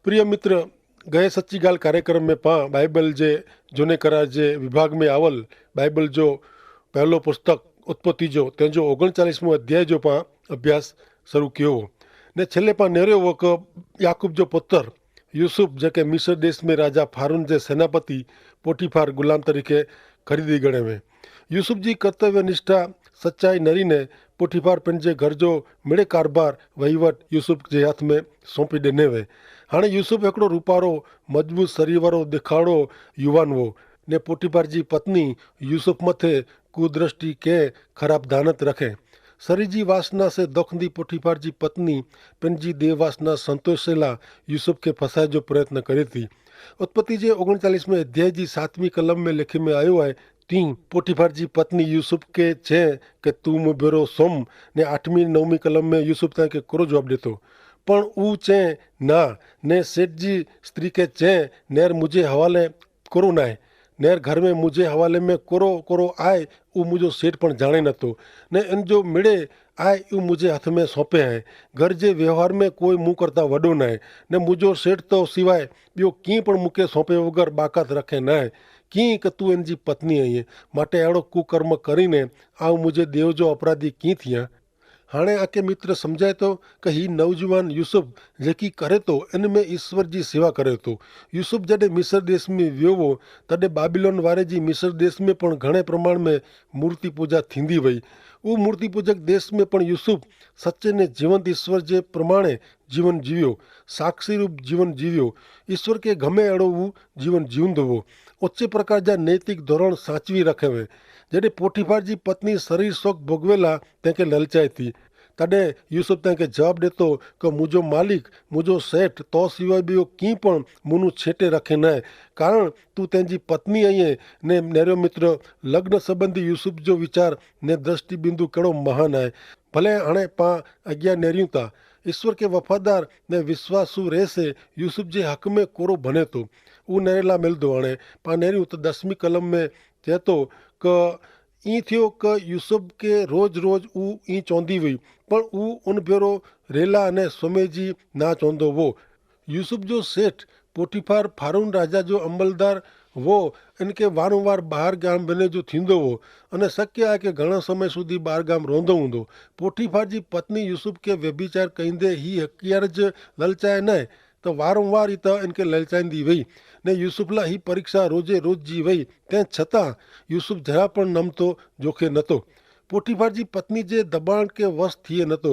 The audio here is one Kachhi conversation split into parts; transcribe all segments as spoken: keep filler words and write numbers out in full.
પ્રિય મિત્ર, ગયે સચ્ચી ગાલ કાર્યક્રમ મેં પાં બાઈબલ જે જોને કરાર જે વિભાગ મેં આવલ બાઈબલ જો પહેલો પુસ્તક ઉત્પત્તિ જો તેનો ઓગણચાલીસમો અધ્યાય જો પાં અભ્યાસ શરૂ કયો વો. ને છેલ્લે પાં નેર્યો વો કે યાકૂબ જો પુત્ર યુસુફ જે કે મિસર દેશ મેં રાજા ફારૂન જે સેનાપતિ પોટીફાર ગુલામ તરીકે ખરીદી ગણે વે. યુસુફ જી કર્તવ્ય નિષ્ઠા સચ્ચાઈ નરી ને પોટીફાર પન જે ઘર જો મેડે કારબાર વહીવટ યુસુફ જે હાથ મેં સોંપી દેને વે. હાણે યુસુફ એકડો રૂપારો મજબૂત શરીર વારો દેખાડો યુવાન વો. ને પોટીફાર જી પત્ની યુસુફ મતે કુદરષ્ટિ કે ખરાબ ધાનત રખે. શરીર જી વાસના સે દોખંદી પોટીફાર જી પત્ની પન જી દેહ વાસના સંતોષેલા યુસુફ કે ફસાય જો પ્રયત્ન કરે થી. ઉત્પત્તિ જે ઓગણચાલીસમે અધ્યાય જી સાતમી કલમ મેં લેખી મેં આયો હૈ. તી પોટીફાર જી પત્ની યુસુફ કે ચે કે તું મુભેરો સોમ. ને આઠમી નવમી કલમ મેં યુસુફ તા કે કોરો જવાબ દેતો? પણ ઉં ચે ના. ને સેઠ જી સ્ત્રી કે ચે નેર મુઝે હવાલે કોરો નાય. નેર ઘર મેં મુઝે હવાલે મેં કોરો કોરો આય ઉં મુઝો સેઠ પણ જાણે નતો. ને એન જો મેડે આય ઉં મુઝે હાથ મેં સોંપે હૈ. ઘર જે વ્યવહાર મેં કોઈ મું કરતા વડો નાય. ને મુઝો સેઠ તો સિવાય બ્યો કી પણ મુકે સોંપે વગર બાકાત રખે નાય. કી કે તું એન જી પત્ની અહિયે. માટે એડો કુકર્મ કરીને આવ મુઝે દેવ જો અપરાધી કી થિયા? હાણે આકે મિત્ર સમઝાય તો કે હી નવજુવાન યુસુફ જેકી કરે તો એન મેં ઈસ્વર જી સેવા કરે તો. યુસુફ જડે મિસર દેશ મેં વ્યોવો તદે બાબિલોન વારે જી મિસર દેશ મેં પણ ઘણે પ્રમાણ મેં મૂર્તિપૂજા થીંદી વય. ઉં મૂર્તિપૂજક દેશ મેં પણ યુસુફ સચ્ચે ને જીવંત ઈસ્વર જે પ્રમાણે જીવન જીવ્યો. સાક્ષીરૂપ જીવન જીવ્યો. ઈસ્વર કે ગમે એડો ઉં જીવન જીવન દવો. ઓચ્ચે પ્રકાર જા નૈતિક ધોરણ સાચવી રખે વે. જેડે પોઠીફાર જી પત્ની શરીર શોખ ભોગવેલા તેંકે લલચાઈ થી. તદે યુસુફ તેંકે જવાબ દેતો કે મુજો માલિક મુજો સેઠ તો સિવાય બિયો કી પણ મુનું છેટે રખે નાય. કારણ તું તેની પત્ની અહિયે. ને નેરો મિત્ર લગ્ન સંબંધી યુસુફ જો વિચાર ને દ્રષ્ટિબિંદુ કેડો મહાન આય. ભલે હણે પા અજ્ઞા નેર્યું તા ઈસ્વર કે વફાદાર ને વિશ્વાસુ રહેશે. યુસુફ જે હક મેં કોરો ભને તો ઉનેરેલા મેલ દો હણે પા નેર્યું તો દસમી કલમ મેં ચેતો કે ઈ થયો કે યુસુફ કે રોજ રોજ ઉં ઈ ચોંધી વય. પણ ઉં ઉનભેરો રહેલા અને સ્વમેજી ના ચોંધો વો. યુસુફ જો સેઠ પોઠીફાર ફારૂન રાજા જો અમલદાર વો. એન કે વારંવાર બહાર ગામ બને જો થીંદો વો. અને શક્ય આય કે ઘણા સમય સુધી બહાર ગામ રોંધો ઊંધો. પોઠીફાર જી પત્ની યુસુફ કે વ્યભિચાર કહીંદે હી હકિયાર જ લલચાય નાય. તો વારંવાર ઈ તો એન કે લલચાઈંદી વય. ને યુસુફ લા હી પરીક્ષા રોજે રોજ જી વય. તે છતાં યુસુફ જરા પણ નમતો જોખે નતો. પોઠીફાર જી પત્ની જે દબાણ કે વસ થિયે નતો.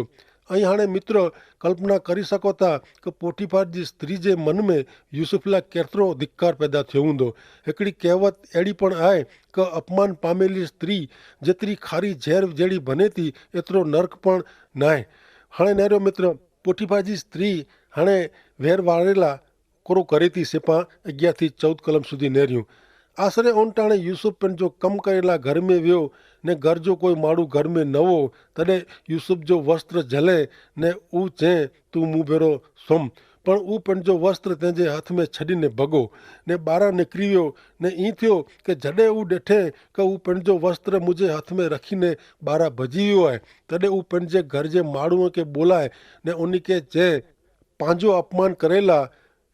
અહીં હાણે મિત્ર કલ્પના કરી શકો થા કે પોઠીફાર જી સ્ત્રી જે મન મેં યુસુફ લા કેતરો ધિક્કાર પેદા થયો ઊંધો. હિકડી કહેવત એડી પણ આય કે અપમાન પામેલી સ્ત્રી જેતરી ખારી ઝેર જેડી ભને થી એતરો નર્ક પણ નાય. હાણે નેરો મિત્ર પોઠીફાર જી સ્ત્રી હાણે વેર વારેલા કોરો કરે થી સેપા અગિયાર થી ચૌદ કલમ સુધી નેર્યું. આશરે ઓનટાણે યુસુફ પેનજો કમ કરેલા ઘર મેં વ્યો ને ઘર જો કોઈ માડૂ ઘર મેં નવો. તદે યુસુફ જો વસ્ત્ર જલે ને ઉં ચે તું મુભેરો સોમ. પણ ઉં પેનજો વસ્ત્ર તેનજે હાથ મેં છડી ને ભગો ને બારા નેકરી વ્યો. ને ઈ થયો કે જડે ઉં દેઠે કે ઉં પેનજો વસ્ત્ર મુઝે હાથ મેં રખી ને બારા ભજી વ્યો આય. તદે ઉં પેનજે ઘર જે માડૂ કે બોલાય ને ઉની કે ચે પાંજો અપમાન કરેલા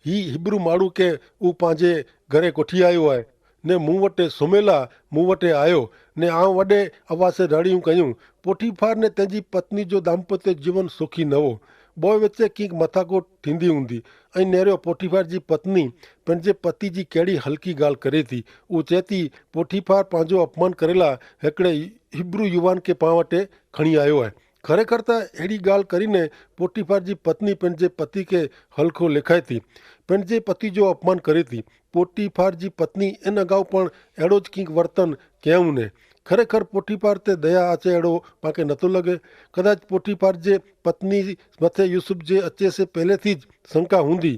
હી હિબ્રૂ માડૂ કે ઉં પાંજે ઘરે કોઠી આયો આય. ને મું વટે સોમેલા મું વટે આયો. ને આવ વડે અવાસે રડ઼િયું કહ્યું. પોઠીફાર ને તેની પત્ની જો દાંપત્ય જીવન સુખી નવો. બોય વચ્ચે કિંક મથાકો ઠીંદી ઊંધી. અહીં નેરો પોઠીફાર જી પત્ની પેનજે પતિ જી કેડી હલકી ગાલ કરે થી. ઉં ચેતી પોઠીફાર પાંજો અપમાન કરેલા હેકડ઼ે હિબ્રૂ યુવાન કે પાં વટે ખણી આયો આય. ખરેખર તા એડી ગાલ કરીને પોટીફાર જી પત્ની પેનજે પતિ કે હલકો લેખાય થી. પેનજે પતિ જો અપમાન કરે થી. પોટીફાર જી પત્ની એન અગાઉ પણ એડો જ કિંક વર્તન કહેવને. ખરેખર પોટીફાર તે દયા આચે એડો પાંકે નતો લગે. કદાચ પોટીફાર જે પત્ની મતે યુસુફ જે અચે સે પહેલે થી જ શંકા હુંદી.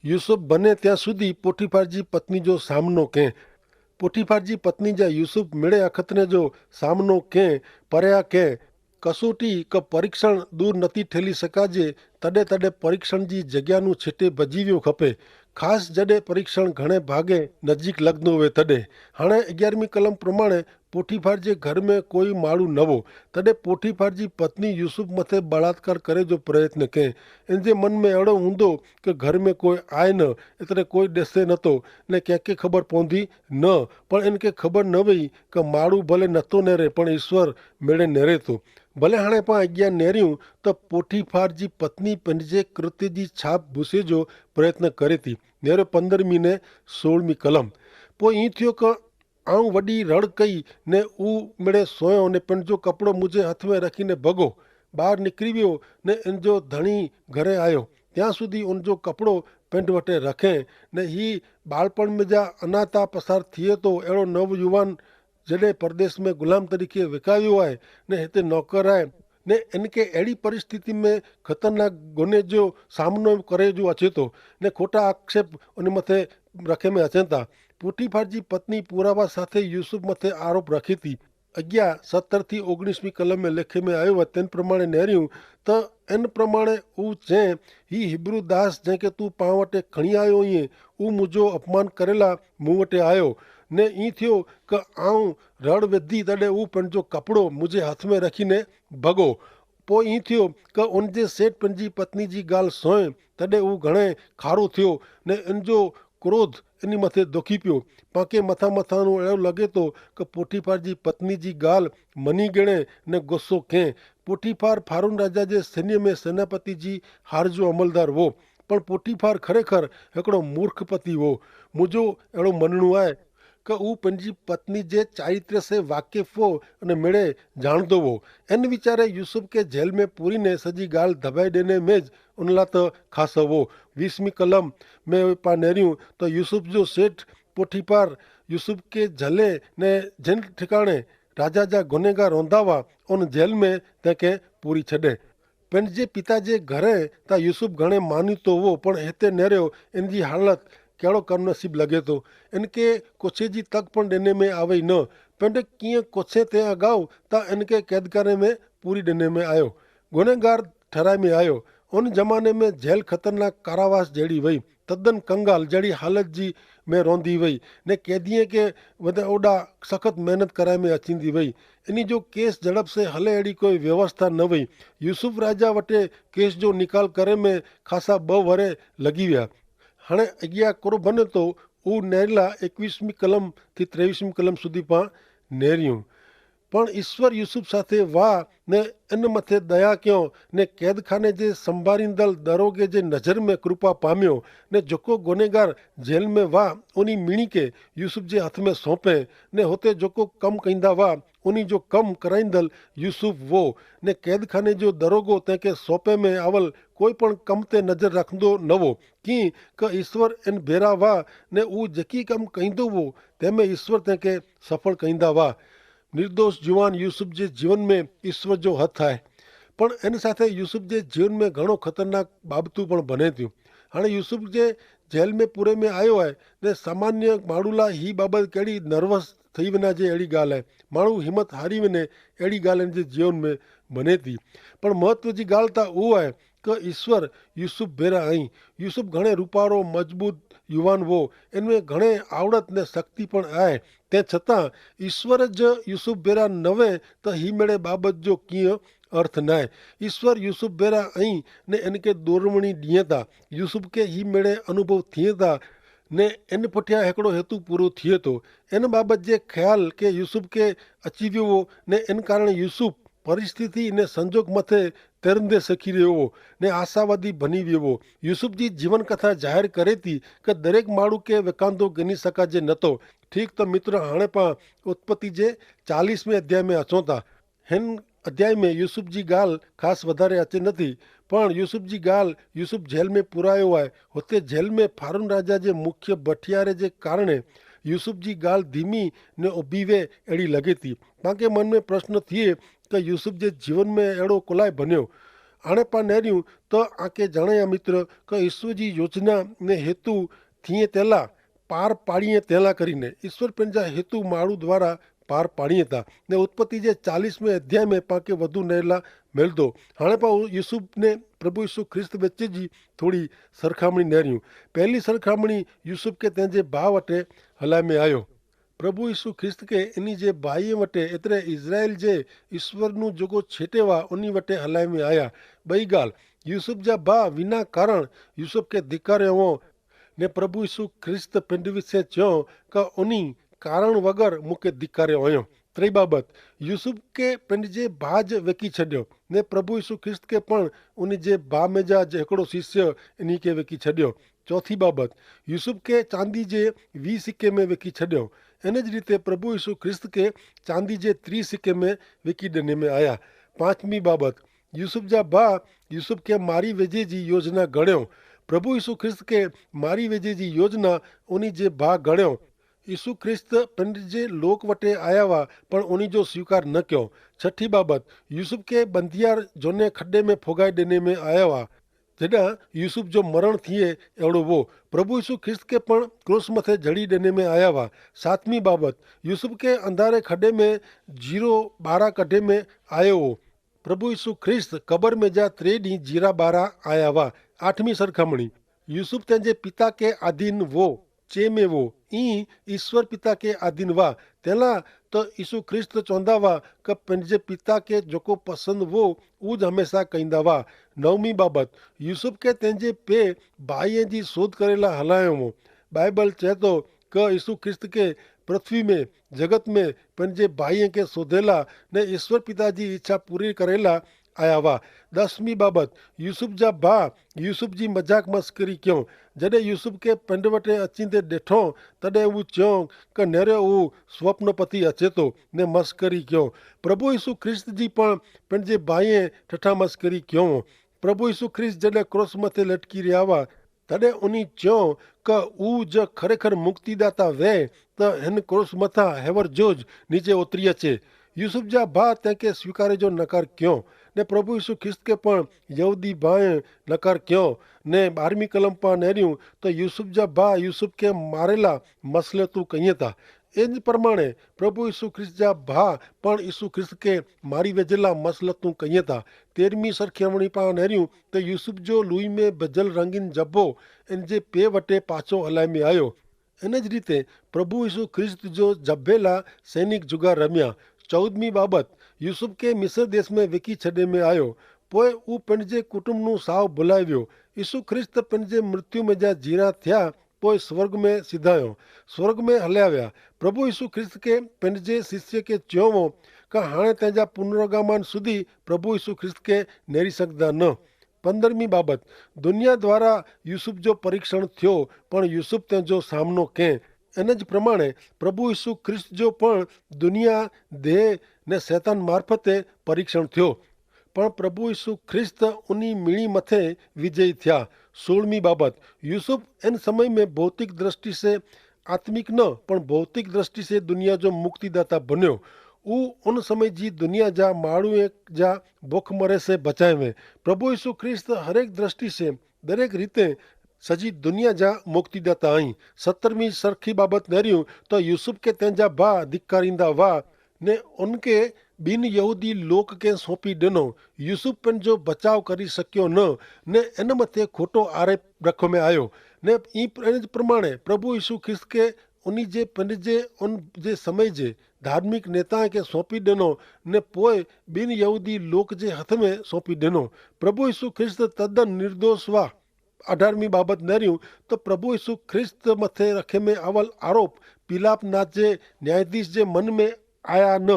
યુસુફ બને ત્યાં સુધી પોટીફાર જી પત્ની જો સામનો કહેં. પોટીફાર જી પત્ની જા યુસુફ મેળે અખતને જો સામનો કહેં. પર્યા કહેં કસોટી કે પરીક્ષણ દૂર નથી ઠેલી શકાજે. તદે તદે પરીક્ષણ જી જગ્યાનું છેટે ભજીવ્યો ખપે. ખાસ જડે પરીક્ષણ ઘણે ભાગે નજીક લગ્ન હોવે તદે. હાણે અગિયારમી કલમ પ્રમાણે પોઠીફાર જે ઘર મેં કોઈ માળું નવો, તદે પોઠીફાર જી પત્ની યુસુફ મતે બળાત્કાર કરે જો પ્રયત્ન કે. એન જે મન મેં એડો હુંદો કે ઘર મેં કોઈ આય ન, એતરે કોઈ દેસે નતો, ને ક્યાંકે ખબર પોંધી ન. પણ એન કે ખબર ન વય કે માળું ભલે નતો નેરે પણ ઈસવ મેળે નેરે તો. ભલે હાણે પાં અગિયા નેર્યું, તો પોઠીફાર જી પત્ની પંજે કૃત્ય જી છાપ ભૂસે જો પ્રયત્ન કરે તી. નેરો પંદરમી ને સોળમી કલમ. પોઈ ઈ થયો કે આઉં વડી રડ કઈ ને ઉં મેડે સોયો ને પંજો કપડો મુઝે હાથ મેં રખી ને ભગો બહાર નીકરી વ્યો, ને એન જો ધણી ઘરે આયો ત્યાં સુધી ઉન જો કપડો પેંધ વટે રખે. ને હી બાળપણ મેં જા અનાતા પસાર થિયે તો એડો નવ યુવાન જડે પરદેશ મેં ગુલામ તરીકે વેકાવ્યો આય ને હેતે નોકર આય, ને એન કે એડી પરિસ્થિતિ મેં ખતરનાક ગોને જો સામનો કરે જો અચેતો, ને ખોટા આક્ષેપ અને મતે રખે મેં અચેતા. પોઠીફાર જી પત્ની પુરાવા સાથે યુસુફ મતે આરોપ રખી તી. અગિયા સત્તર થી ઓગણીસમી કલમ મેં લેખે મેં આયો વત તેન પ્રમાણે નેર્યું, તો એન પ્રમાણે ઉં ચે, હી હિબ્રૂ દાસ જેંકે તું પાં વટે ખણી આયો હિયે, ઉં મુજો અપમાન કરેલા મું વટે આયો, ને ઈ થયો કે આઉં રડ વેધી તદે ઉં પંજો કપડો મુજે હાથ મેં રખી ને ભગો. પોઈ ઈ થયો કે ઉન જે સેટ પંજી પત્ની જી ગાલ સોય તદે ઉં ઘણે ખારો થયો, ને એન જો ક્રોધ એની મતે દોખી પ્યો. પાંકે મથા મથાનું એડો લગે તો કે પોઠીફાર જી પત્ની જી ગાલ મની ગણે ને ગોસો કેહ. પોઠીફાર ફારૂન રાજા જે સૈન્ય મેં સેનાપતિ જી હાર જો અમલદાર વો. પણ પોઠીફાર ખરેખર હેકડો મૂર્ખપતિ વો. મુજો એડો મનનું આય કે ઉં પંજી પત્ની જે ચારિત્ર સે વાકેફ વો અને મેડે જાણતો વો. એન વિચારે યુસુફ કે જેલ મેં પૂરી ને સજી ગાલ ધબાઈ દેને મેં જ ઉનલા તો ખાસ વો. વીસમી કલમ મેં પાં નેર્યું, તો યુસુફ જો સેઠ પોઠીફાર યુસુફ કે જલે ને જેન ઠિકાણે રાજા જા ગુનેગાર રોંધાવા ઉન જેલ મેં તેંકે પૂરી છડે. પેંડ જે પિતા જે ઘરે તા યુસુફ ઘણે માની તો વો પણ હેતે નેર્યો. એન જી હાલત કેડો કમનસીબ લગે તો. એન કે કોછે જી તક પણ દેને મેં આવે ન. પેંડ કિયા કોછે તે અગાઉ તા એન કે કેદકારે મેં પૂરી દેને મેં આયો, ગુનેગાર ઠરાઈ મેં આયો. ઉન જમાને મેં જેલ ખતરનાક કારાવાસ જેડી વય, તદ્દન કંગાલ જેડી હાલત જી મેં રોંધી વય, ને કેદીએ કે વધે ઓડા સખત મહેનત કરાઈ મેં અચીંદી વય. એની જો કેસ ઝડપ સે હલે એડી કોઈ વ્યવસ્થા ન વય. યુસુફ રાજા વટે કેસ જો નિકાલ કરે મેં ખાસા બહ વરે લગી વ્યા. હણે અગિયા કરો ભને તો ઉં નેરલા એકવીસમી કલમ થી ત્રેવીસમી કલમ સુધી પાં નેર્યું. પણ ઈસ્વર યુસુફ સાથે વાહ ને એન મતે દયા ક્યો, ને કૈદખાને જે સંભારીંદલ દરોગે જે નજર મેં કૃપા પામ્યો, ને જોકો ગુનેગાર જેલ મેં વાહ ઉની મિણી કે યુસુફ જે હાથ મેં સોંપે, ને હોતે જોકો કમ કઈંદા વાહ ઉની જો કમ કરાઈંદલ યુસુફ વો. ને કૈદખાને જો દરોગો તેંકે સોંપે મેં આવલ કોઈ પણ કમ તે નજર રાખંદો નવો, કિંક ઈસ્વર એન ભેરા વાહ, ને ઉં જેકી કમ કઈંદો વો તેમે ઈસ્વર તેંકે સફળ કઈંદા વાહ. નિર્દોષ જુવાન યુસુફ જે જીવન મેં ઈસ્વર જો હત હાય. પણ એન સાથે યુસુફ જે જીવન મેં ઘણો ખતરનાક બાબતું પણ ભને થયું. હાણે યુસુફ જે જેલ મેં પૂરે મેં આયો હાય, ને સામાન્ય માણુલા હી બાબત કેડી નર્વસ થઈ વેના જે એડી ગાલ હાય. માણુ હિંમત હારી વેને એડી ગાલ એન જે જીવન મેં ભને થી. પણ મહત્વ જી ગાલ તા ઉ હાય કે ઈસ્વર યુસુફ ભેરા અહીં. યુસુફ ઘણે રૂપારો મજબૂત યુવાન વો, એન મેં ઘણે આવડત ને શક્તિ પણ આય. તે છતાં ઈસ્વર જ યુસુફ ભેરા નવે, તો હી મેડે બાબત જો કિયા અર્થ નાય. ઈસ્વર યુસુફ ભેરા અહીં ને એન કે દોરવણી દિયે તા. યુસુફ કે હી મેડે અનુભવ થિયે તા, ને એન પઠ્યા હેકડો હેતુ પૂરો થિયે તો. એન બાબત જે ખ્યાલ કે યુસુફ કે અચીવ્યો વો, ને એન કારણ યુસુફ પરિસ્થિતિ ને સંજોગ મતે તેરંદે સખી રહ્યો વો, ને આશાવાદી ભની વ્યો વો. યુસુફ જી જીવન કથા જાહેર કરે તી કે દરેક માણુ કે વેકાંદો ગની સકાજે નતો. ઠીક તો મિત્ર, હાણે પાં ઉત્પત્તિ જે ચાલીસમે અધ્યાય મેં અચોતા. હેન અધ્યાય મેં યુસુફ જી ગાલ ખાસ વધારે અચે નથી. પણ યુસુફ જી ગાલ યુસુફ જેલ મેં પુરાયો આય. હોતે જેલ મેં ફારૂન રાજા જે મુખ્ય ભઠિયારે જે કારણે યુસુફ જી ગાલ ધીમી ને ઓભી વે એડી લગે તી. પાંકે મન મેં પ્રશ્ન થિયે કે યુસુફ જે જીવન મેં એડો કોલાય ભન્યો? આણે પાં નેર્યું તો આકે જણાયા મિત્ર કે ઈસુ જી યોજના ને હેતુ થિયે તેલા પાર પાડીએ તેલા કરીને ઈસ્વર પેનજા હેતુ માણુ દ્વારા પાર પાણી હતા. ને ઉત્પત્તિ જે ચાલીસમે અધ્યાય મેં પાંકે વધુ નહેરલા મેલદો. હાણે પા યુસુફ ને પ્રભુ ઈસુ ખ્રિસ્ત વચ્ચે જી થોડી સરખામણી નહેર્યું. પહેલી સરખામણી, યુસુફ કે તેન જે ભા વટે હલાઈ મેં આયો. પ્રભુ ઈસુ ખ્રિસ્ત કે એની જે ભાઈએ વટે એતરે ઇઝરાયેલ જે ઈસવરનું જોકો છેટેવા ઓની વટે હલાઈ મેં આયા. બઈ ગાલ, યુસુફ જા ભા વિના કારણ યુસુફ કે ધિક્કારે હો. ને પ્રભુ ઈસુ ખ્રિસ્ત પેંડવી સે ચ્યો, કે ઓની કારણ વગર મુકે ધિક્કારે હોયો. ત્રી બાબત, યુસુફ કે પેંડ જે ભા જ વેકી છડ્યો. ને પ્રભુ ઈસુ ખ્રિસ્ત કે પણ ઓની જે ભા મેં જા જે હેકડો શિષ્ય એની કે વેકી છડ્યો. ચોથી બાબત, યુસુફ કે ચાંદી જે વી સિક્કે મેં વેકી છડ્યો. એન જ રીતે પ્રભુ ઈસુ ખ્રિસ્ત કે ચાંદી જે ત્રી સિક્કે મેં વેકી દેને મેં આયા. પાંચમી બાબત, યુસુફ જા ભા યુસુફ કે મારી વેજે જી યોજના ગણ્યો. પ્રભુ ઈસુ ખ્રિસ્ત કે મારી વેજે જી યોજના ઓની જે ભા ગણ્યો. ઈસુ ખ્રિસ્ત પંડ જે લોક વટે આયાવા પણ ઓની જો સ્વીકાર ન કયો. છઠી બાબત, યુસુફ કે બંધિયાર જોને ખડ્ડે મેં ફોગાઈ દેને મેં આયાવા. જેડા યુસુફ જો મરણ થિયે એવડો વો. પ્રભુ ઈસુ ખ્રિસ્ત કે પણ ક્રૂસ મતે જડી દેને મેં આયાવા. સાતમી બાબત, યુસુફ કે અંધારે ખડ્ડે મેં જીરો બારા કઢે મેં આયો વો. પ્રભુ ઈસુ ખ્રિસ્ત કબર મેં જા ત્રે દી જીરા બારા આયાવા. આઠમી સરખામણી, યુસુફ તેન જે પિતા કે આધીન વો, ચે મેં વો, ઈ ઈસ્વર પિતા કે આધીન વા. તેલા તો ઈસુ ખ્રિસ્ત ચોંદા વા, કે પેનજે પિતા કે જોકો પસંદ વો ઉજ હમેંસા કઈંદા વા. નવમી બાબત, યુસુફ કે તેનજે પે ભાઈએ જી શોધ કરેલા હલાયો વો. બાઈબલ ચેતો, કે ઈસુ ખ્રિસ્ત કે પૃથ્વી મેં જગત મેં પેનજે ભાઈએ કે શોધેલા ને ઈસ્વર પિતા જી ઇચ્છા પૂરી કરેલા આયા વા. દસમી બાબત, યુસુફ જા ભા યુસુફ જી મજાક મસ્કરી ક્યો. જડે યુસુફ કે પેંડ વટે અચીંદે દેઠો, તદે ઉં ચ્યો, કે નેરે ઉં સ્વપ્ન પતિ અચેતો ને મસ્કરી ક્યો. પ્રભુ ઈસુ ખ્રિસ્ત જી પણ પેનજે ભાઈએ ઠઠા મસ્કરી ક્યો. પ્રભુ ઈસુ ખ્રિસ્ત જડે ક્રોસ મતે લટકી રહ્યા વા, તદે ઉની ચ્યો, કે ઉં જ ખરેખર મુક્તિદાતા વે, તો હેન ક્રોસ મતા હેવર જો જ નીચે ઉતરી અચે. યુસુફ જા ભા તેંકે સ્વીકારે જો નકાર ક્યો, ને પ્રભુ ઈસુ ખ્રિસ્ત કે પણ યહૂદી ભાએ નકાર ક્યો. ને બારમી કલમ પા નેર્યું, તો યુસુફ જા ભા યુસુફ કે મારેલા મસલે તું કહિયે તા. એન પ્રમાણે પ્રભુ ઈસુ ખ્રિસ્ત જા ભા પણ ઈસુ ખ્રિસ્ત કે મારી વેજેલા મસલત તું કહિયે તા. તેરમી સરખેવણી પા નેર્યું, તો યૂસુફ જો લુઈ મેં ભજલ રંગીન જભો એન જે પે વટે પાછો હલાઈ મેં આયો. એન જ રીતે પ્રભુ ઈસુ ખ્રિસ્ત જો જભેલા સૈનિક જુગાર રમ્યા. ચૌદમી બાબત, યૂસુફ કે મિસર દેશ મેં વેકી છડે મેં આયો. પોય ઉપને જે કુટુંબનું સાવ ભલાવ્યો. ઈસુ ખ્રિસ્ત પેનજે મૃત્યુ મેં જા જીરા થ્યા, પોય સ્વર્ગ મેં સિધાયો, સ્વર્ગ મેં હલ્યાવ્યા. પ્રભુ ઈસુ ખ્રિસ્ત કે પેનજે શિષ્ય કે ચ્યોવો, કા હાણે તેજા પુનરોગામાન સુધી પ્રભુ ઈસુ ખ્રિસ્ત કે નેરી સકદા ન. પંદરમી બાબત, દુનિયા દ્વારા યૂસુફ જો પરિક્ષણ થ્યો, પણ યૂસુફ તેજો સામનો કે. એન જ પ્રમાણે પ્રભુ ઈસુ ખ્રિસ્ત જો પણ દુનિયા દેહ ને સૈતાન મારફતે પરિક્ષણ થ્યો, પણ પ્રભુ ઈસુ ખ્રિસ્ત ઉની મિણી મતે વિજય થ્યા. સોળમી બાબત, યૂસુફ એન સમય મેં ભૌતિક દ્રષ્ટિ સે આત્મિક ન પણ ભૌતિક દ્રષ્ટિ સે દુનિયા જો મુક્તિદાતા બન્યો. ઉ ઉન સમય જી દુનિયા જા માણુ એક જા ભોખમરે સે બચાય વે. પ્રભુ ઈસુ ખ્રિસ્ત હરેક દ્રષ્ટિ સે દરેક રીતે સજી દુનિયા જા મુક્તિદાતા અહીં. સત્તરમી સરખી બાબત નર્યું, તો યૂસુફ કે તેનજા ભા ધિક્કારીંદા વા ને ઉનકે બિનયહૂદી લોક કે સોંપી દેનો. યૂસુફ પેન જો બચાવ કરી શક્યો ન ને એન મતે ખોટો આરે રખો મેં આયો. ને ઈ પ્રમાણે પ્રભુ ઈસુ ખ્રિસ્ત કે ઉની જે પેન જે ઉન જે સમય જે ધાર્મિક નેતા કે સોંપી દેનો ને પોય બિનયહૂદી લોક જે હથ મેં સોંપી દેનો. પ્રભુ ઈસુ ખ્રિસ્ત તદ્દન નિર્દોષ વા. અઢારમી બાબત નર્યું, તો પ્રભુ ઈસુ ખ્રિસ્ત મતે રખે મેં આવલ આરોપ પિલાપ ના જે ન્યાયાધીશ જે મન મેં આયા ન.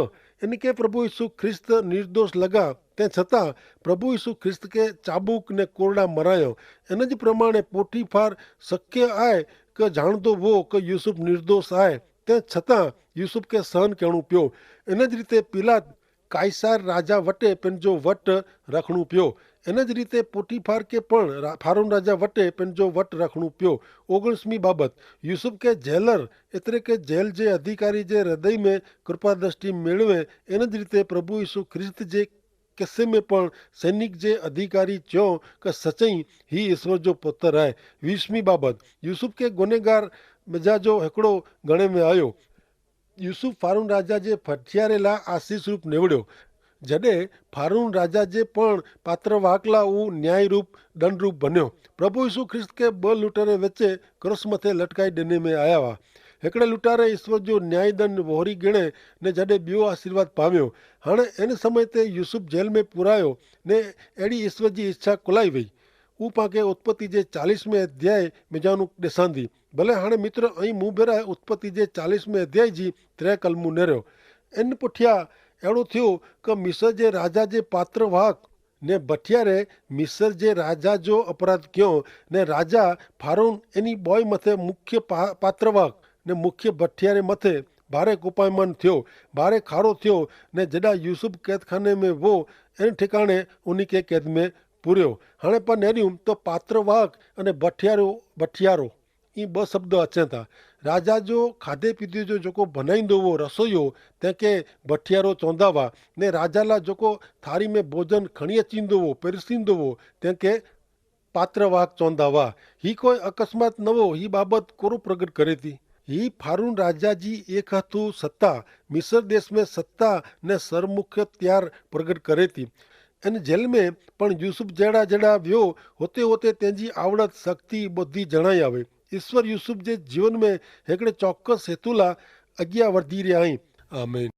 એન કે પ્રભુ ઈસુ ખ્રિસ્ત નિર્દોષ લગા, તે છતાં પ્રભુ ઈસુ ખ્રિસ્ત કે ચાબુક ને કોરડા મરાયો. એન જ પ્રમાણે પોટીફાર શક્ય આય કે જાણતો વો કે યૂસુફ નિર્દોષ આય, તે છતાં યૂસુફ કે સહન કહેણું પ્યો. એન જ રીતે પિલાત કાઈસાર રાજા વટે પેનજો વટ રાખણું પ્યો. એન જ રીતે પોટીફાર કે પણ ફારૂન રાજા વટે પેનજો વટ રાખણું પ્યો. ઓગણીસમી બાબત, યૂસુફ કે જેલર એતરે કે જેલ જે અધિકારી જે હૃદય મેં કૃપાદ્રષ્ટિ મેળવે, એન જ રીતે પ્રભુ ઈસુ ખ્રિસ્ત જે કેસે મેં પણ સૈનિક જે અધિકારી ચ્યો કે સચઈ હી ઈસવર જો પોતર આય. વીસમી બાબત, યૂસુફ કે ગુનેગાર બજા જો હેકડો ગણે મેં આયો. યુસુફ ફારૂન રાજા જે ફઠિયારેલા આશીસ રૂપ નેવડ્યો. જડે ફારૂન રાજા જે પણ પાત્રવાહકલા ઉ ન્યાયરૂપ દંડરૂપ બન્યો. પ્રભુ ઈસુ ખ્રિસ્ત કે બ લુટારે વચ્ચે ક્રોસ મતે લટકાઈ દેને મેં આયા વા. હેકડ઼ે લુટારે ઈસવ જો ન્યાયદંડ વહોરી ગણે ને જડે બ્યો આશીર્વાદ પામ્યો. હાણે એન સમય તે યુસુફ જેલ મેં પુરાયો ને એડી ઈસવ જી ઈચ્છા કુલાઈ વય. ઉપાકે ઉત્પત્તિ જે ચાલીસ મેં અધ્યાય મેં જાનું દેસાંદી. ભલે હાણે મિત્ર અહીં મુભેરા ઉત્પત્તિ જે ચાલીસ મેં અધ્યાય જી ત્રે કલમું નેર્યો. એન પુઠ્યા એડો થયો કે મિસર જે રાજા જે પાત્રવાહક ને ભઠિયા રે મિસર જે રાજા જો અપરાધ ક્યો. ને રાજા ફારૂન એની બોય મતે મુખ્ય પાત્રવાહક ને મુખ્ય ભઠિયા રે મતે ભારે કુપાયમાન થયો, ભારે ખારો થયો. ને જેડા યુસુફ કૈદખાને મેં વો એન ઠિકાણે ઉની કે કૈદ મેં પૂર્યો. હાણે પણ નેર્યું તો પાત્રવાહક અને ભઠિયારો ભઠિયારો ઈ બહ શબ્દો અચેતા. રાજા જો ખાધે પીધે જો જોકો ભનાઈંદો વો રસોઈઓ તેંકે ભઠિયારો ચોંધાવા. ને રાજાલા જોકો થારી મેં ભોજન ખણિયા ચીંદો વો પેરિસીંદો વો તેંકે પાત્રવાહક ચોંધાવા. હી કોઈ અકસ્માત નવો હી બાબત કોરો પ્રગટ કરે તી? હી ફારૂન રાજા જી એક હતુ સત્તા મિસર દેશ મેં સત્તા ને સરમુખ્ય ત્યાર પ્રગટ કરે તી. અને જેલ મેં પણ યુસુફ જેડા જેડા વ્યો હોતે હોતે તેની આવડત શક્તિ બધી જણાઈ આવે. ઈસવીસ યુસુફ જે જીવન મેં હેકડ઼ે ચોક્કસ હેતુલા અગિયા વર્ધી રહ્યા હૈં. આમેન.